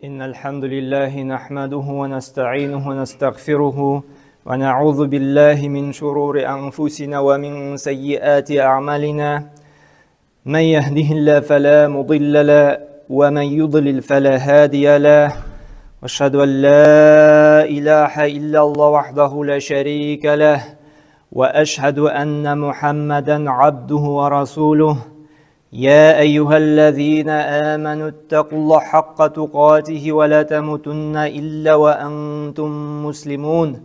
إن الحمد لله نحمده ونستعينه ونستغفره ونعوذ بالله من شرور أنفسنا ومن سيئات أعمالنا من يهده الله فلا مضل له ومن يضلل فلا هادي له واشهد أن لا إله إلا الله وحده لا شريك له وأشهد أن محمدا عبده ورسوله يا أيها الذين آمنوا اتقوا الله حق تقاته ولا تموتن إلا وأنتم مسلمون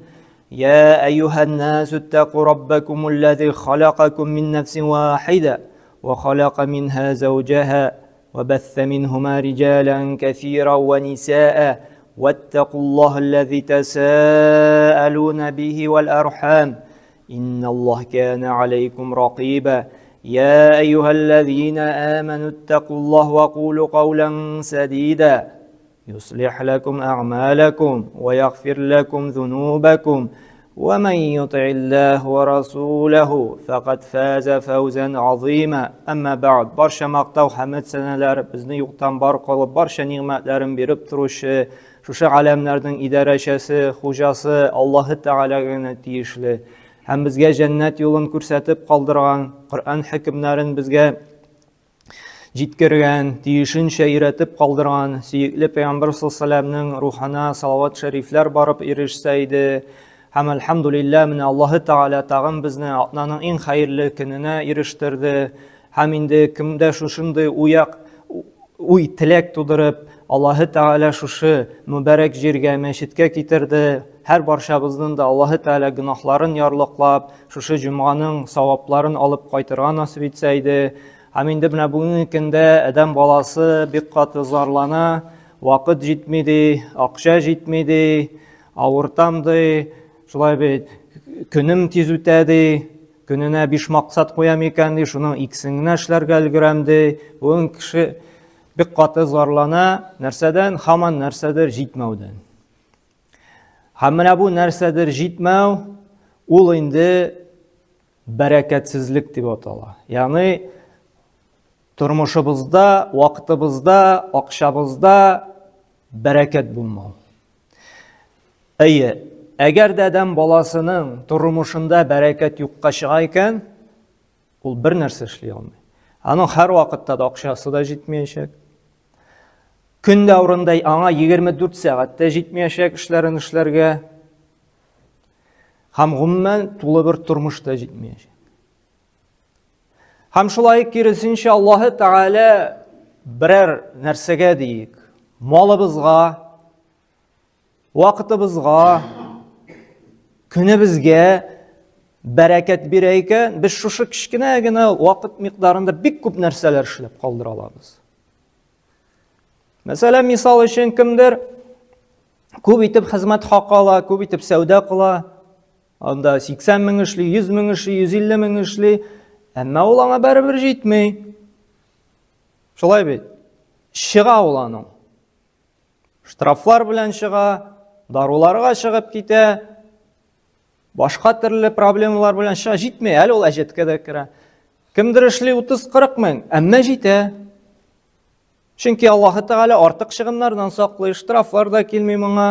يا أيها الناس اتقوا ربكم الذي خلقكم من نفس واحدة وخلق منها زوجها وبث منهما رجالا كثيرا ونساء واتقوا الله الذي تساءلون به والأرحام إن الله كان عليكم رقيبا يا أيها الذين آمنوا اتقوا الله وقولوا قولا سديدا يصلح لكم أعمالكم ويغفر لكم ذنوبكم ومن يطع الله ورسوله فقد فاز فوزا عظيما أما بعد Барча мактау хәмд сәнәләр безне юктан бар кылып барча ни'мәтләрен биреп торучы шушы галәмнәрнең идарәчесе хуҗасы Аллаһы Тәгаләгә генә тиешле һәм безгә җәннәт юлын күрсәтеп калдырган Коръән хөкемнәрен безгә җиткергән, тиешенчә өйрәтеп калдырган сөекле пәйгамбәр саллаллаһу рухына салават шәрифләр барып ирешсә иде. Һәм әлхәмдулилләһ, менә Аллаһы Тәгалә тагын безне атнаның иң хәерле көненә ирештерде. Һәм инде кемдә шушындый уяк уй теләк тудырып, Аллаһы Тәгалә шушы мөбарәк җиргә, мәчеткә китерде. Һәр барчабызның да Аллаһы Тәгалә гөнаһларын ярлыклап, шушы җомганың савапларын алып кайтырга насыйп итсә иде. Һәм инде менә бүгенге көндә адәм баласы бик каты зарлана, вакыт җитми ди, акча җитми ди, авыртам ди, шулай бит, көнем тиз үтә ди, көненә биш максат куям икән ди, шуның икесен генә эшләргә өлгерәм ди. Бүген кеше бик каты зарлана, нәрсәдән? Һаман нәрсәдер җитмәүдән. Һәм менә бу нәрсәдер җитмәү, ул инде бәрәкәтсезлек дип атала. Ягъни тормышыбызда, вакытыбызда, акчабызда бәрәкәт булмау. Әйе, әгәр дә адәм баласының тормышында бәрәкәт юкка чыга икән, ул бер нәрсә эшли алмый. Аның һәр вакытта да акчасы да җитмәячәк. Көн дәверендә аңа 24 сәгать тә җитмәячәк эшләрен эшләргә. Һәм гомумән тулы бер тормыш та җитмәячәк. Һәм шулай киресенчә Аллаһы Тәгалә берәр нәрсәгә диек, малыбызга, вакытыбызга, көнебезгә бәрәкәт бирә икән, без шушы кечкенә генә вакыт микъдарында бик күп нәрсәләр эшләп калдыра алабыз. Мәсәлән, мисал өчен кемдер күп итеп хезмәт хакы ала, күп итеп сәүдә кыла, анда 80 мең эшли, 100 мең эшли, 150 мең эшли, әмма ул аңа барыбер җитми. Шулай бит? Чыга ул аның. Штрафлар белән чыга, даруларга чыгып китә, башка төрле проблемалар белән чыга, җитми, әле ул әҗәткә дә керә. Кемдер эшли 30-40 мең, әмма җитә. Чөнки Аллаһы Тәгалә артык чыгымнардан саклый, штрафлар да килми моңа,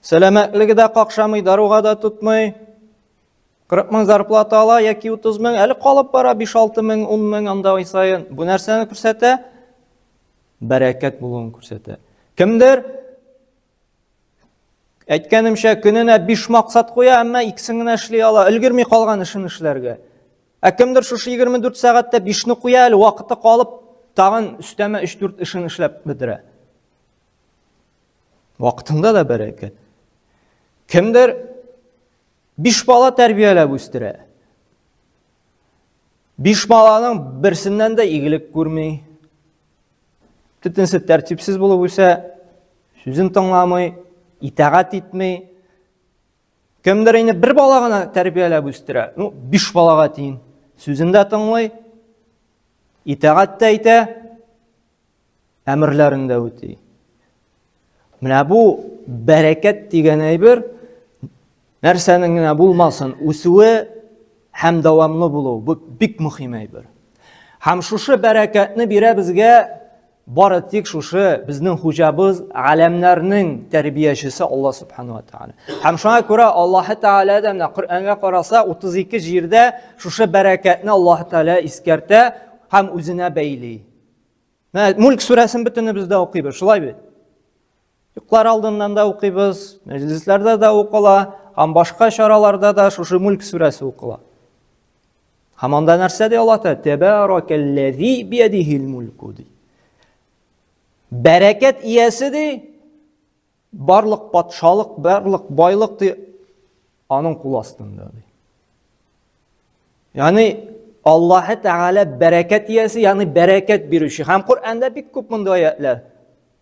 сәламәтлеге дә какшамый, даруга да тотмый. 40 мең зарплата ала яки 30 мең, әле калып бара 5-6 мең, 10 мең анда ай саен. Бу нәрсәне күрсәтә? Бәрәкәт булуын күрсәтә. Кемдер әйткәнемчә көненә 5 максат куя, әмма икесен генә эшли ала, өлгерми калган эшен эшләргә. Ә кемдер шушы 24 сәгатьтә 5-не куя, әле вакыты калып, тагын өстәмә 3-4 эшен эшләп бетерә. Вакытында да бәрәкәт. Кемдер 5 бала тәрбияләп үстерә. 5 баланың берсеннән дә игелек күрми. Төтенсе тәртипсез булып үсә, сүзен тыңламый, итагать итми. Кемдер инде бер бала гына тәрбияләп үстерә. Ну, 5 балага тиң. Сүзен дә тыңлый, итагать тә итә, әмерләрен дә үти. Менә бу бәрәкәт дигән әйбер нәрсәнең генә булмасын, үсүе һәм дәвамлы булуы бу бик мөһим әйбер. Һәм шушы бәрәкәтне бирә безгә Бары тик шушы безнең хуҗабыз, галәмнәрнең тәрбиячесе Аллаһ субхану ва тааля. Һәм шуңа күрә Аллаһ Тааля да менә Коръәнгә караса 32 җирдә шушы бәрәкәтне Аллаһ Тааля искәртә һәм үзенә бәйли. Менә Мульк сүрәсен бөтенебез дә укыйбыз, шулай бит? Йоклар алдыннан да укыйбыз, мәҗлесләрдә дә укыла, һәм башка чараларда да шушы Мульк сүрәсе укыла. Һәм анда нәрсә ди Аллаһ Тәгалә? Тәбәрәкәлләзи биядихил мульку ди. Бәрәкәт иясе ди, барлык патшалык, барлык байлык ди, аның кул астында ди. Ягъни Аллаһ Тәгалә бәрәкәт иясе, ягъни бәрәкәт бирүче. Һәм Коръәндә бик күп мондый аятлар.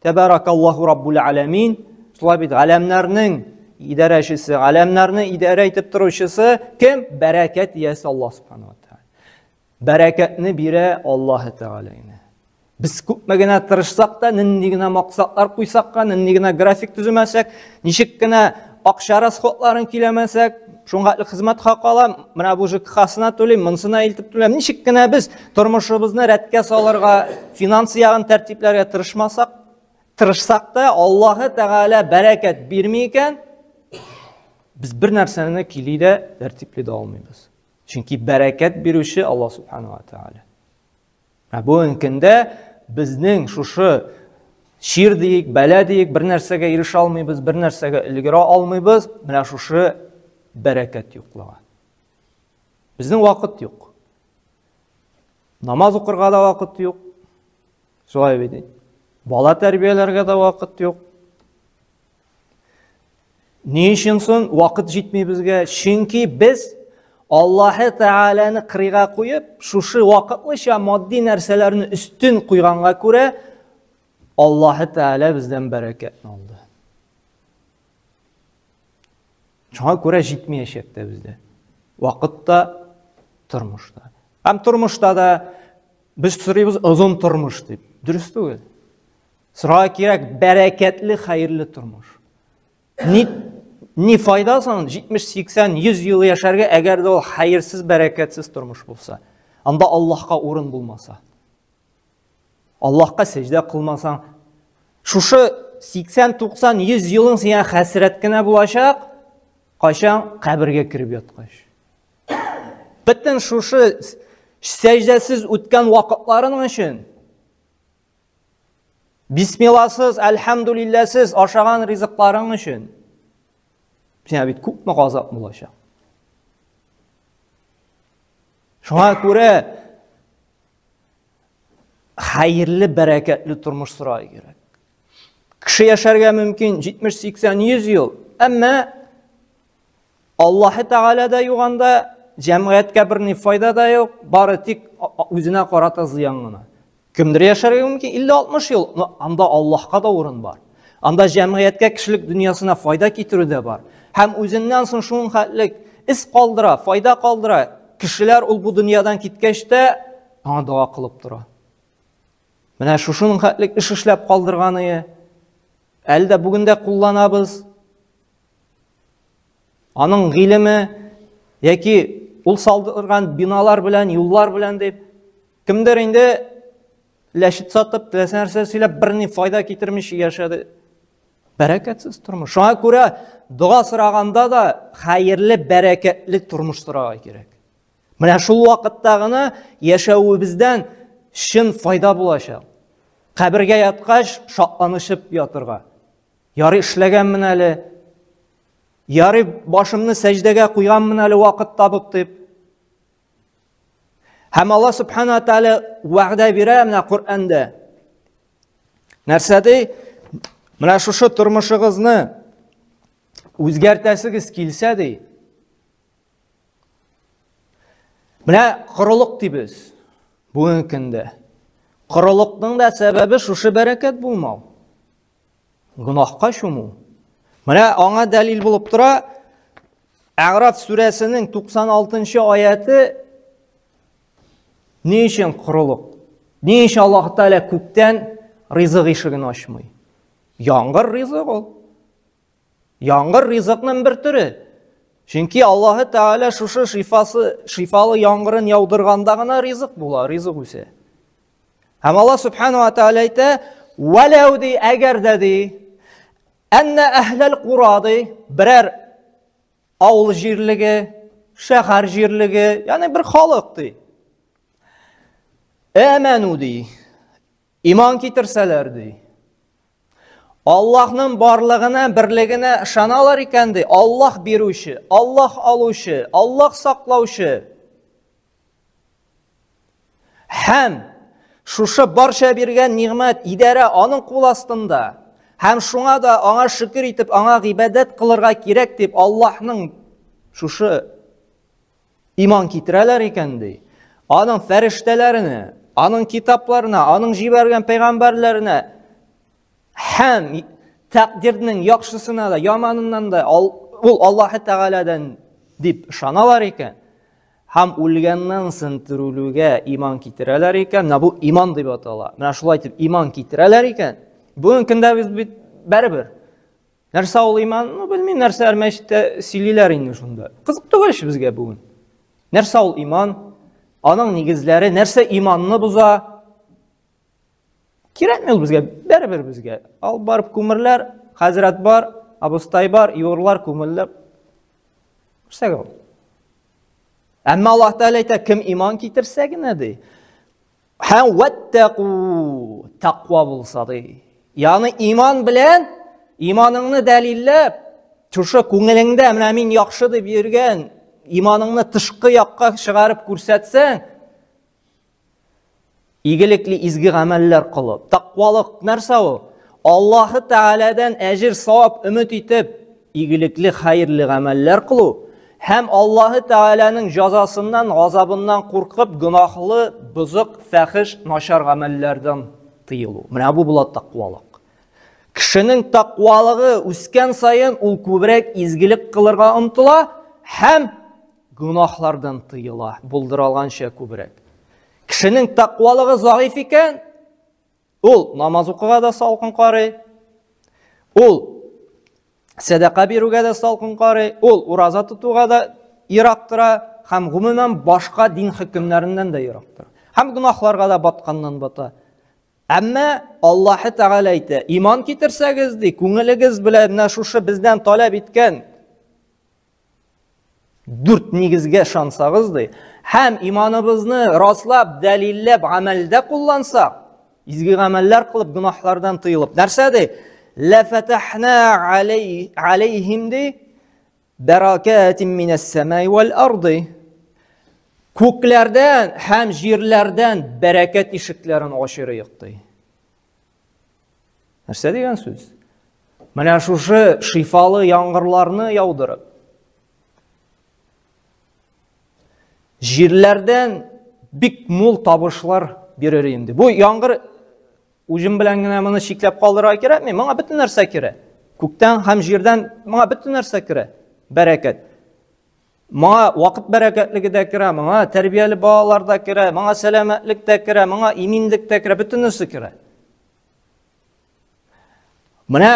Тәбәрәкаллаһу раббул аламин. Шулай бит, галәмнәрнең идарәчесе, галәмнәрне идарә итеп торучысы кем? Бәрәкәт иясе Аллаһ субхану ва тааля. Бәрәкәтне бирә Аллаһ Тәгалә генә. Без күпме генә тырышсак та, нинди генә максатлар куйсак та, нинди генә график төземәсәк, ничек кенә акча расходларын киләмәсәк, шуңа хәтле хезмәт хакы алам, менә бу ЖКХсына түлим, монысына илтеп түлим. Ничек кенә без тормышыбызны рәткә салырга, финанс ягын тәртипләргә тырышмасак, тырышсак та, Аллаһы Тәгалә бәрәкәт бирми икән, без бер нәрсәне кили дә тәртипли дә алмыйбыз. Чөнки бәрәкәт бирүче Аллаһ Субхану ва Тәгалә. Ә бүгенге көндә безнең шушы чир диек, бәла диек, бер нәрсәгә ирешә алмыйбыз, бер нәрсәгә өлгерә алмыйбыз, менә шушы бәрәкәт юклыгы. Безнең вакыт юк. Намаз укырга да вакыт юк. Шулай бит. Бала тәрбияләргә дә вакыт юк. Ни өчен соң вакыт җитми безгә? Чөнки без Аллаһы Тәгаләне кырыйга куеп, шушы вакытлыча матди нәрсәләрне өстен куйганга күрә, Аллаһы Тәгалә бездән бәрәкәтне алды. Шуңа күрә җитмәячәк тә бездә. Вакыт та, тормыш та. Һәм тормышта да без сорыйбыз озын тормыш дип. Дөрес түгел. Сорарга кирәк бәрәкәтле, хәерле тормыш. Ни, ни файда соң 70, 80, 100 ел яшәргә, әгәр дә ул хәерсез, бәрәкәтсез тормыш булса? Анда Аллаһка урын булмаса. Аллаһка сәҗдә кылмасаң, шушы 80, 90, 100 елың сиңа хәсрәт кенә булачак, кайчан кабергә кереп яткач. Бөтен шушы сәҗдәсез үткән вакытларың өчен Бисмилласыз, әлхәмдулилләсез ашаган ризыкларың өчен сиңа бит күпме газап булачак. Шуңа күрә хәерле, бәрәкәтле тормыш сорау кирәк. Кеше яшәргә мөмкин 70, 80, 100 ел, әмма Аллаһы Тәгалә дә юк анда, җәмгыятькә берни файда да юк, бары тик үзенә карата зыян гына. Кемдер яшәргә мөмкин 50-60 ел, но анда Аллаһка да урын бар. Анда җәмгыятькә, кешелек дөньясына файда китерү дә бар. Һәм үзеннән соң шуның хәтлек эз калдыра, файда калдыра. Кешеләр ул бу дөньядан киткәч тә аңа дога кылып тора. Менә шушының хәтлек эш эшләп калдырганы әле дә бүген дә кулланабыз. Аның гыйлеме яки ул салдырган биналар белән, юллар белән дип кемдер инде ләшет сатып, теләсә нәрсә сөйләп, берни файда китермичә яшәде. Бәрәкәтсез тормыш. Шуңа күрә дога сораганда да хәерле, бәрәкәтле тормыш сорарга кирәк. Менә шул вакытта гына яшәвебездән чын файда булачак. Кабергә яткач, шатланышып ятырга. Ярый эшләгәнмен әле. Ярый башымны сәҗдәгә куйганмын әле вакыт табып дип. Һәм Алла субхана тааля вәгъдә бирә менә Коръәндә. Нәрсә ди? Менә шушы тормышыгызны үзгәртәсегез килсә ди. Менә корылык дибез бүгенге көндә. Корылыкның да сәбәбе шушы бәрәкәт булмау. Гөнаһка чуму. Менә аңа дәлил булып тора Әгъраф сүрәсенең 96-нчы аяты ни өчен корылык? Ни өчен Аллаһ Тәгалә күктән ризык ишеген ачмый? Яңгыр ризык ул. Яңгыр ризыкның бер төре. Чөнки Аллаһ Тәгалә шушы шифасы, шифалы яңгырын яудырганда гына ризык була, ризык үсә. Һәм Аллаһ субхану ва тааля әйтә, "Вәләү ди, әгәр дә ди, әннә әһләл кура ди, берәр авыл җирлеге, шәһәр җирлеге, ягъни бер халык ди. Әмәну ди, иман китерсәләр ди. Аллаһның барлыгына, берлегенә ышаналар икән ди, Аллаһ бирүче, Аллаһ алучы, Аллаһ саклаучы. Һәм шушы барча биргән нигъмәт, идарә аның кул астында. Һәм шуңа да аңа шөкер итеп, аңа гыйбадәт кылырга кирәк дип Аллаһның шушы иман китерәләр икән ди. Аның фәрештәләренә, аның китапларына, аның җибәргән пәйгамбәрләренә һәм тәкъдирнең яхшысына да, яманыннан да ул Аллаһы Тәгаләдән дип ышаналар икән. Һәм үлгәннән соң терелүгә иман китерәләр икән, менә бу иман дип атала. Менә шулай итеп иман китерәләр икән. Бүгенге көндә без бит барыбер. Нәрсә ул иман? Ну, белмим, нәрсәләр мәчеттә сөйлиләр инде шунда. Кызык түгел ич безгә бүген. Нәрсә ул иман? Аның нигезләре, нәрсә иманны боза? Кирәкми ул безгә, бәрібір безгә. Алып барып күмерләр, хәзрәт бар, абыстай бар, юрлар, күмерләр. Нәрсәгә ул? Әмма Аллаһ Тәгалә әйтә, кем иман китерсә генә ди. Һәм вәттәку тәкъва булса ди. Ягъни иман белән иманыңны дәлилләп, шушы күңелеңдә менә мин яхшы дип йөргән иманыңны тышкы якка чыгарып күрсәтсәң, Игелекле изге гамәлләр кылып. Тәкъвалык нәрсә ул? Аллаһы Тәгаләдән әҗер савап өмет итеп, игелекле хәерле гамәлләр кылу һәм Аллаһы Тәгаләнең җазасыннан, газабыннан куркып, гөнаһлы, бозык, фәхиш, начар гамәлләрдән тыелу. Менә бу була тәкъвалык. Кешенең тәкъвалыгы үскән саен ул күбрәк изгелек кылырга омтыла һәм гөнаһлардан тыела, булдыра алганча күбрәк. Кешенең тәкъвалыгы заиф икән, ул намаз укуга да салкын карый, ул сәдака бирүгә дә салкын карый, ул ураза тотуга да ерак тора һәм гомумән башка дин хөкемнәреннән дә ерак тора. Һәм гөнаһларга да батканнан бата. Әмма Аллаһы Тәгалә әйтә, иман китерсәгез ди, күңелегез белән менә шушы бездән таләп иткән дүрт нигезгә ышансагыз ди, һәм иманыбызны раслап, дәлилләп, гамәлдә куллансак, изге гамәлләр кылып, гөнаһлардан тыелып. Нәрсә ди? Ла фатахна алейхим ди, баракатин минас самай вал арды. Күкләрдән һәм җирләрдән бәрәкәт ишекләрен ачырыйк ди. Нәрсә дигән сүз? Менә шушы шифалы яңгырларны яудырып, җирләрдән бик мул табышлар бирер инде. Бу яңгыр уҗым белән генә моны чикләп калдырырга кирәкми. Моңа бөтен нәрсә керә. Күктән һәм җирдән моңа бөтен нәрсә керә. Бәрәкәт. Моңа вакыт бәрәкәтлеге дә керә, моңа тәрбияле балалар да керә, моңа сәламәтлек тә керә, моңа иминлек тә керә, бөтенесе керә. Менә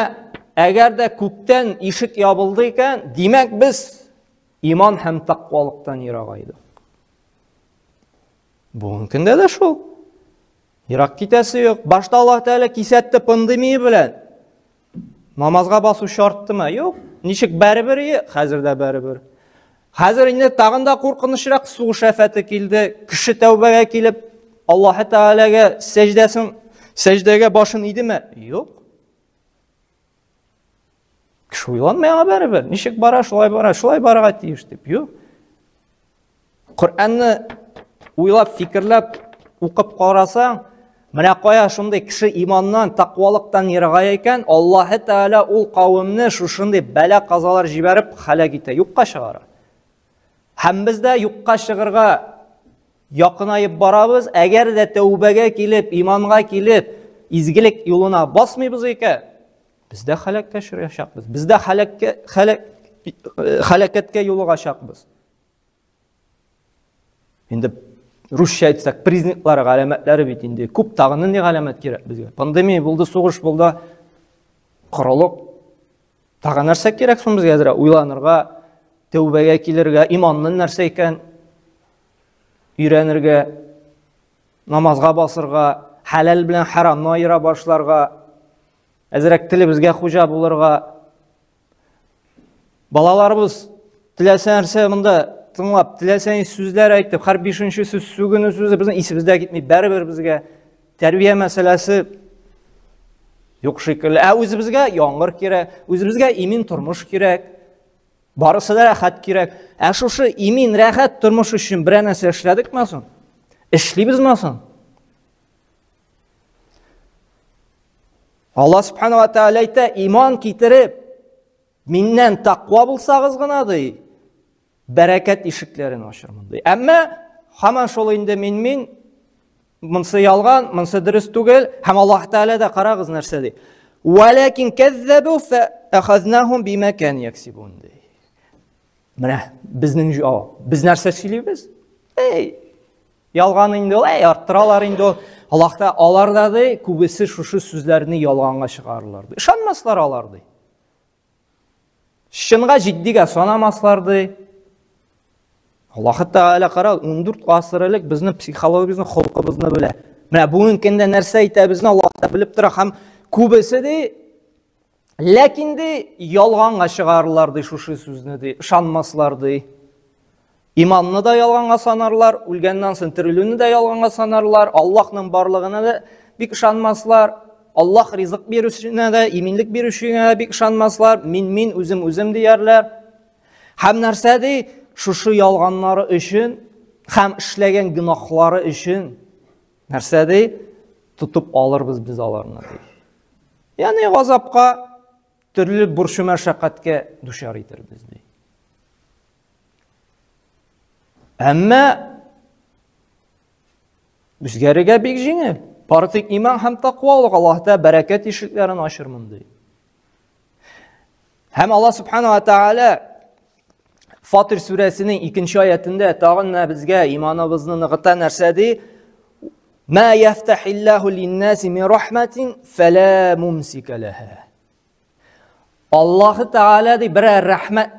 әгәр дә күктән ишек ябылды икән, димәк без иман һәм тәкъвалыктан ерагайдык. Бүгенге көндә дә шул. Ерак китәсе юк. Башта Аллаһ Тәгалә кисәтте пандемия белән. Намазга басу шарттымы? Юк. Ничек бәрібер ие, хәзер дә бәрібер. Хәзер инде тагын да куркынычрак сугыш афәте килде. Кеше тәүбәгә килеп, Аллаһ Тәгаләгә сәҗдәсен, сәҗдәгә башын идеме? Юк. Кеше уйланмый аңа бәрібер. Ничек бара, шулай бара, шулай барырга тиеш дип. Юк. Коръәнне уйлап, фикерләп укып карасаң, менә кая шундый кеше иманнан, тәкъвалыктан ерагая икән, Аллаһы Тәгалә ул кавемне шушындый бәла-казалар җибәреп һәлак итә, юкка чыгара. Һәм без дә юкка чыгырга якынаеп барабыз, әгәр дә тәүбәгә килеп, иманга килеп, изгелек юлына басмыйбыз икән, без дә һәлаккә очраячакбыз. Без дә һәлаккә һәлакәткә юлыгачакбыз. Инде русча әйтсәк, признаклары, галәмәтләре бит инде күп, тагын нинди галәмәт кирәк безгә? Пандемия булды, сугыш булды, корылык. Тагын нәрсә кирәк соң безгә әзрәк уйланырга, тәүбәгә килергә, иманның нәрсә икән өйрәнергә, намазга басырга. хәләл белән харамны аера башларга, әзрәк телебезгә хуҗа булырга. Балаларыбыз теләсә нәрсә монда тыңлап, теләсә ни сүзләр әйтеп, һәр бишенче сүз сүгенү сүзе безнең исебездә китми, бәрібер безгә тәрбия мәсьәләсе юк шикелле. Ә үзебезгә яңгыр кирәк, үзебезгә имин тормыш кирәк. Барысы да рәхәт кирәк. Ә шушы имин, рәхәт тормыш өчен берәр нәрсә эшләдекме соң? Эшлибезме соң? Алла субхана ва тааля әйтә, иман китереп, миннән тәкъва булсагыз гына ди, бәрәкәт ишекләрен ачырмын ди. Әмма һаман шул инде мин-мин, монсы ялган, монсы дөрес түгел, һәм Аллаһ Тәгалә дә карагыз нәрсә ди. Вәләкин кәззәбу фә ахазнахум бима кан яксибун ди. Менә безнең җавап. Без нәрсә сөйлибез? Эй, ялган инде ул, әй, арттыралар инде ул. Аллаһ та алар да ди, күбесе шушы сүзләрне ялганга чыгарырлар ди. Ышанмаслар алар ди. Чынга җитдигә санамаслар ди. Аллаһ Тәгалә кара, 14 гасыр элек безнең психологиябезне, холкыбызны белә. Менә бүгенге көндә нәрсә әйтә безне Аллаһ та белеп тора һәм күбесе ди, ләкин ди ялганга чыгарырлар ди шушы сүзне ди, ышанмаслар ди. Иманны да ялганга санарлар, үлгәннән соң терелүне дә ялганга санарлар, Аллаһның барлыгына да бик ышанмаслар, Аллаһ ризык бирүченә дә, иминлек бирүчегә дә бик ышанмаслар, мин мин үзем үзем диярләр. Һәм нәрсә ди? Шушы ялганнары өчен һәм эшләгән гөнаһлары өчен нәрсә ди? Тотып алырбыз без аларны ди. Ягъни газапка, төрле борчу мәшәкатькә дучар итербез ди. Әмма үзгәрергә бик җиңел. Бары тик иман һәм тәкъвалык Аллаһ Тәгалә бәрәкәт ишекләрен ачырмын ди. Һәм Аллаһ Субхану ва Тааля Фатир сүрәсенең икенче аятендә тагын да безгә иманыбызны ныгыта нәрсә ди? Ма яфтахиллаху линнаси мин рахматин фала мумсика лаха. Аллаһы Тааля ди берәр рәхмәт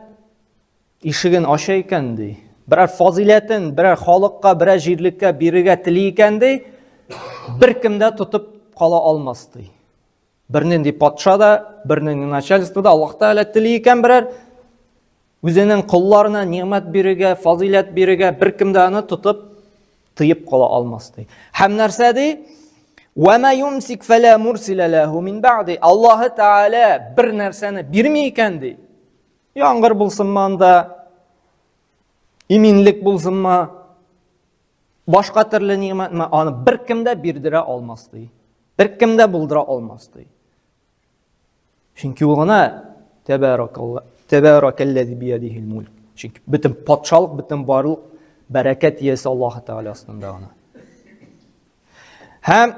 ишеген ача икән ди. Берәр фазиләтен, берәр халыкка, берәр җирлеккә бирергә тели икән ди, беркем дә тотып кала алмас ди. Бернинди патша да, бернинди начальство да Аллаһ Тәгалә тели икән берәр үзенең колларына нигъмәт бирергә, фазиләт бирергә беркем дә аны тотып тыеп кала алмас ди. Һәм нәрсә ди? Ва ма юмсик фала мурсила лаху мин ба'ди. Аллаһ Тәгалә бер нәрсәне бирми икән ди. Яңгыр булсынмы анда, иминлек булсынмы, Башка төрле нигъмәтме аны беркем дә бирдерә алмас ди. Беркем дә булдыра алмас ди. Чөнки ул гына тәбәракалла, тәбәракаллази биядихил мулк. Чөнки бөтен патшалык, бөтен барлык бәрәкәт иясе Аллаһ Тәгалә астында гына. Һәм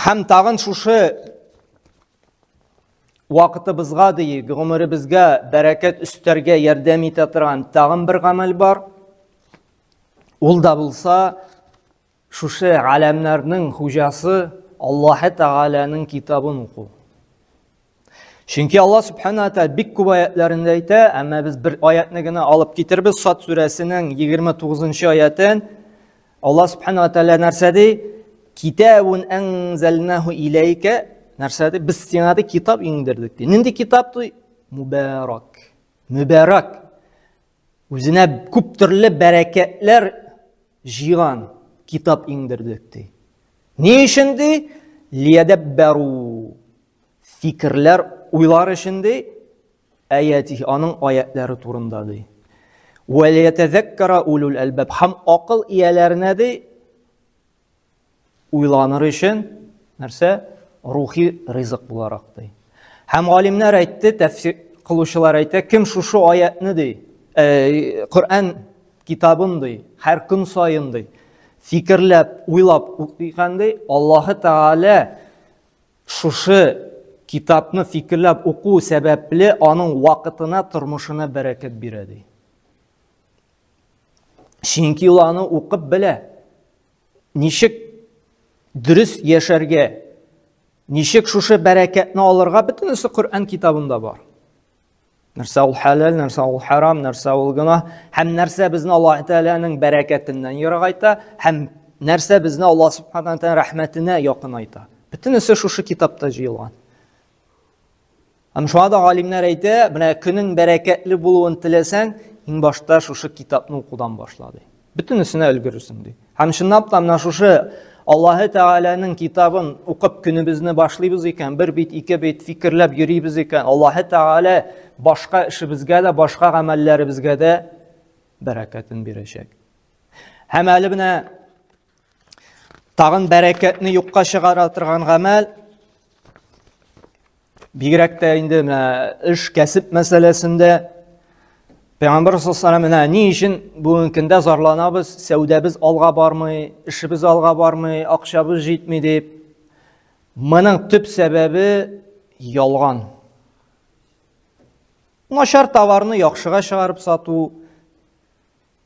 Һәм тагын шушы Вакытыбызга диек, гомеребезгә бәрәкәт өстәргә ярдәм итә торган тагын бер гамәл бар. Ул да булса, шушы галәмнәрнең хуҗасы Аллаһы Тәгаләнең китабын уку. Чөнки Аллаһ Субхана Тәгалә бик күп аятларында әйтә, әмма без бер аятны гына алып китербез, Сад сүрәсенең 29 аятын. Аллаһ Субхана ва Тәгалә нәрсә ди? Китабун анзалнаху иләйкә. Нәрсә ди? Без сиңа ди китап иңдердек ди. Нинди китап ди? Мубарак. Мубарак. Үзенә күп төрле бәрәкәтләр җыйган китап иңдердек ди. Ни өчен ди? Лиядәббәру. Фикерләр, уйлар өчен ди. Аяти, аның аятлары турында ди. Вә лиятәзәккара улул әлбаб. Һәм акыл ияләренә ди уйланыр өчен нәрсә? Рухи ризык буларак ди. Һәм галимнәр әйтте, тәфсир кылучылар әйтә, кем шушы аятны ди, э, Коръән китабын ди, һәр көн саен ди, фикерләп, уйлап укыйган ди, Аллаһы Тәгалә Шушы китапны фикерләп уку сәбәпле аның вакытына, тормышына бәрәкәт бирә ди. Чөнки ул аны укып белә. Ничек дөрес яшәргә, ничек шушы бәрәкәтне алырга, бөтенесе Коръән китабында бар. Нәрсә ул хәләл, нәрсә ул харам, нәрсә ул гөнаһ, һәм нәрсә безне Аллаһ Тәгаләнең бәрәкәтеннән ерагайта, һәм нәрсә безне Аллаһ Субханаһу Тәгалә рәхмәтенә якынайта. Бөтенесе шушы китапта җыелган. Һәм шуңа да галимнәр әйтә, менә көнең бәрәкәтле булуын теләсәң, иң башта шушы китапны укудан башла ди. Бөтенесенә өлгерерсең ди. Һәм чынлап та менә шушы Аллаһы Тәгаләнең китабын укып көнебезне башлыйбыз икән, бер бит, ике бит фикерләп йөрибез икән, Аллаһы Тәгалә башка эшебезгә дә, башка гамәлләребезгә дә бәрәкәтен бирәчәк. Һәм әле менә тагын бәрәкәтне юкка чыгара торган гамәл бигрәк тә инде менә эш кәсеп мәсьәләсендә Пәйгамбәр саллаллаху менә ни өчен бүгенге көндә зарланабыз, сәүдәбез алга бармый, эшебез алга бармый, акчабыз җитми дип. Моның төп сәбәбе ялган. Начар товарны яхшыга чыгарып сату,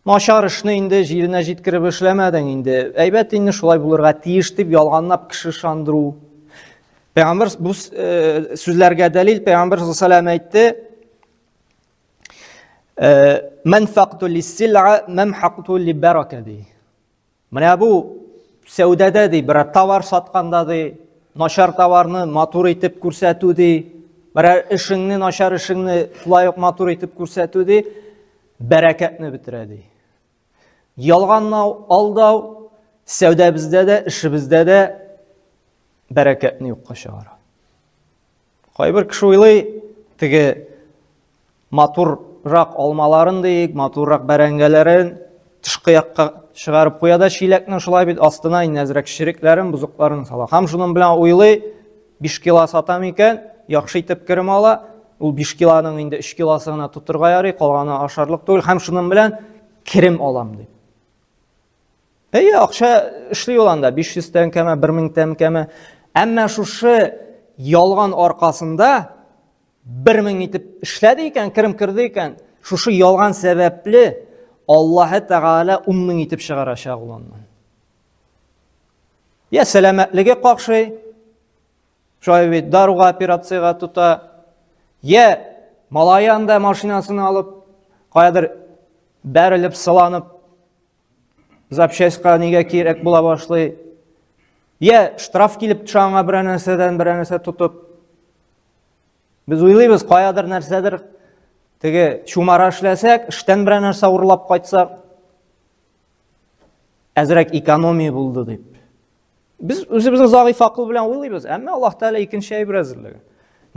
Начар эшне инде җиренә җиткереп эшләмәдең инде. Әйбәт инде шулай булырга тиеш дип ялганлап кеше ышандыру. Пәйгамбер бу э, сүзләргә дәлил Пәйгамбер саллаллаху әйтте. Э, Мән факту лиссил'a мәмхакту либарака ди. Менә бу сәүдәдә ди, берәр товар сатканда ди, начар товарны матур итеп күрсәтү ди, берәр эшеңне, начар эшеңне шулай ук матур итеп күрсәтү ди, бәрәкәтне бетерә ди. Ялганлау, алдау сәүдәбездә дә, эшебездә дә бәрәкәтне юкка чыгара. Кайбер кеше уйлый, теге матуррак алмаларын диик, матуррак бәрәңгеләрен тышкы якка чыгарып куя да чиләкнең шулай бит астына инде әзрәк черекләрен, бозыкларын сала. Һәм шуның белән уйлый, 5 кило сатам икән, яхшы итеп керем ала. Ул 5 килоның инде 3 килосы гына тотырга ярый, калганы ашарлык түгел. Һәм шуның белән керем алам дип. Әйе, акча эшли ул анда, 500 тәңкәме, 1000 тәңкәме. Әмма шушы ялган аркасында 1000 итеп эшләде икән, керем керде икән, шушы ялган сәбәпле Аллаһы Тәгалә 10000 итеп чыгарачак ул аннан. Я сәламәтлеге какшый, шулай бит даруга операциягә тота, я малае анда машинасын алып, каядыр бәрелеп, сыланып запчастька нигә кирәк була башлый. Я штраф килеп төшә аңа берәр нәрсәдән, берәр нәрсә тотып. Без уйлыйбыз, каядыр нәрсәдер теге чумара эшләсәк, эштән берәр нәрсә урлап кайтсак, әзрәк экономия булды дип. Без үзебезнең зәгыйф акыл белән уйлыйбыз, әмма Аллаһ Тәгалә икенче әйбер әзерләгән.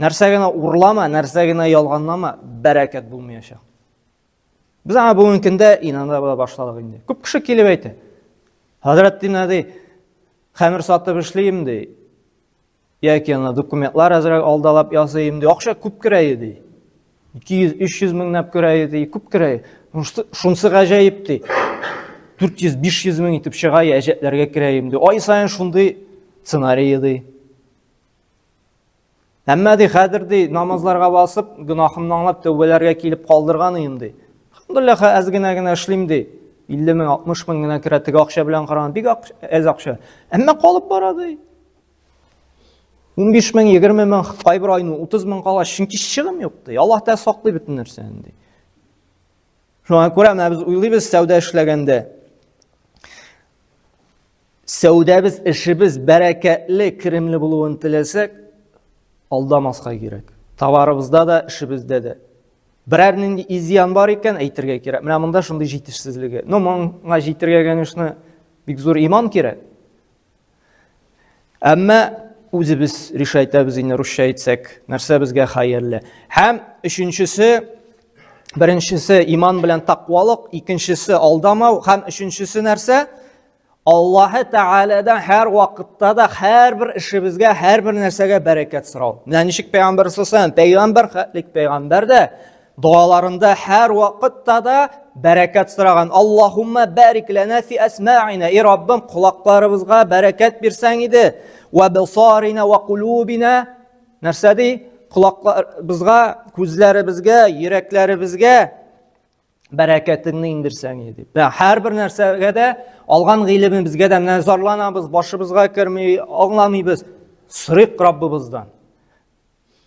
Нәрсә генә урлама, нәрсә генә ялганлама, бәрәкәт булмаячак. Без аңа бүгенге көндә инана башладык инде. Күп кеше килеп әйтә. Хәзрәт динә ди, хәмер сатып эшлим ди. Яки ана документлар әзрәк алдалап ясыйм ди. Акча күп керә ди. 200-300 меңләп керә ди, күп керә. Шунсы гаҗәеп ди. 400-500 мең итеп чыга, әҗәтләргә керәем ди. Ай саен шундый сценарий ди. Әмма ди, хәзер ди, намазларга басып, гөнаһымны аңлап, тәүбәләргә килеп калдырган идем ди. Әлхәмдулиллаһ, әз генә генә эшлим ди. 50 мең, 60 мең генә керә, теге акча белән караганда бик әз акча. Әмма калып бара ди. 15 мең, 20 мең, кайбер айны 30 мең кала, чөнки чыгым юк ди. Аллаһ Тәгалә саклый бөтен нәрсәне ди. Шуңа күрә менә без уйлыйбыз сәүдә эшләгәндә. Сәүдәбез, эшебез бәрәкәтле, керемле булуын теләсәк, алдамаска кирәк. Товарыбызда да, эшебездә дә. Берәр нинди изъян бар икән, әйтергә кирәк. Менә монда шундый җитешсезлеге. Ну, моңа җитергә, конечно, бик зур иман кирәк. Әмма үзебез решать итәбез инде русча әйтсәк, нәрсә безгә хәерле. Һәм өченчесе, беренчесе иман белән тәкъвалык, икенчесе алдамау һәм өченчесе нәрсә? Аллаһы Тәгаләдән һәр вакытта да һәрбер эшебезгә, һәрбер нәрсәгә бәрәкәт сорау. Менә ничек пәйгамбәр саллаллаху пәйгамбәр хәтлек пәйгамбәр дә догаларында һәр вакытта да бәрәкәт сораган. Аллаһумма барик лана фи асмa'ина. И Раббым, колакларыбызга бәрәкәт бирсәң иде. Ва бисарина ва кулубина. Нәрсә ди? Колакларыбызга, күзләребезгә, йөрәкләребезгә бәрәкәтеңне индерсәң иде дип. Менә һәрбер нәрсәгә дә алган гыйлемебезгә дә менә зарланабыз, башыбызга керми, аңламыйбыз. Сорыйк Раббыбыздан.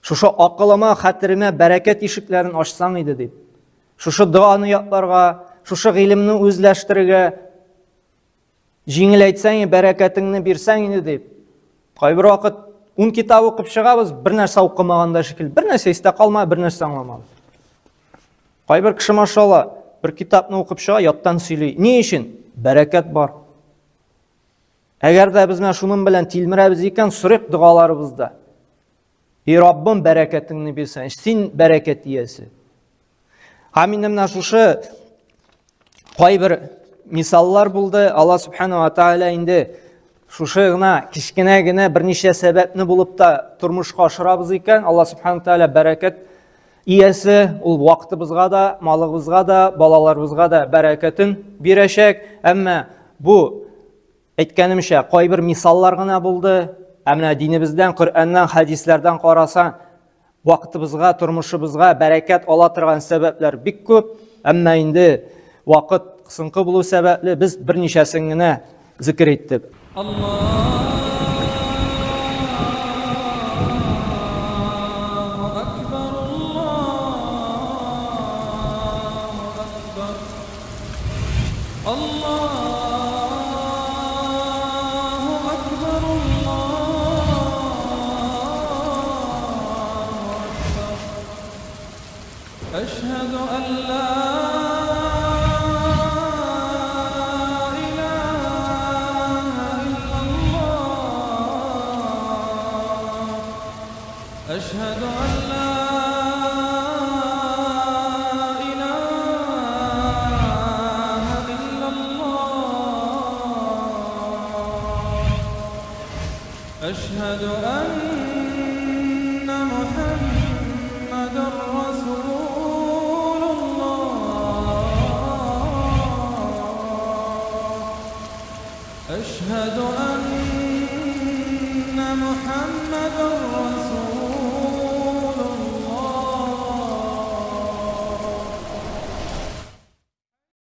Шушы акылыма, хәтеремә бәрәкәт ишекләрен ачсаң иде дип. Шушы доаны ятларга, шушы гыйлемне үзләштерергә җиңеләйтсәң, бәрәкәтеңне бирсәң иде дип. Кайбер вакыт 10 китап укып чыгабыз, бер нәрсә укымаганда шикелле, бер нәрсә истә калмай, бер нәрсә аңламадым. Кайбер кеше машалла, бер китапны укып чыга, яттан сөйли. Ни өчен? Бәрәкәт бар. Әгәр дә без менә шуның белән тилмерәбез икән, сорыйк догаларыбызда. И Раббым, бәрәкәтеңне бирсәң, син бәрәкәт иясе. Һәм инде менә шушы кайбер мисаллар булды. Алла субхана ва тааля инде шушы гына кечкенә генә берничә сәбәпне булып та тормышка ашырабыз икән, Алла субхана тааля бәрәкәт иясе, ул вакытыбызга да, малыбызга да, балаларыбызга да бәрәкәтен бирәчәк. Әмма бу әйткәнемчә, кайбер мисаллар гына булды. Ә менә динебездән, Коръәннән, хәдисләрдән карасаң, вакытыбызга, тормышыбызга бәрәкәт ала торган сәбәпләр бик күп. Әмма инде вакыт кысынкы булу сәбәпле без берничәсен генә зикер иттек. أشهد أن محمدا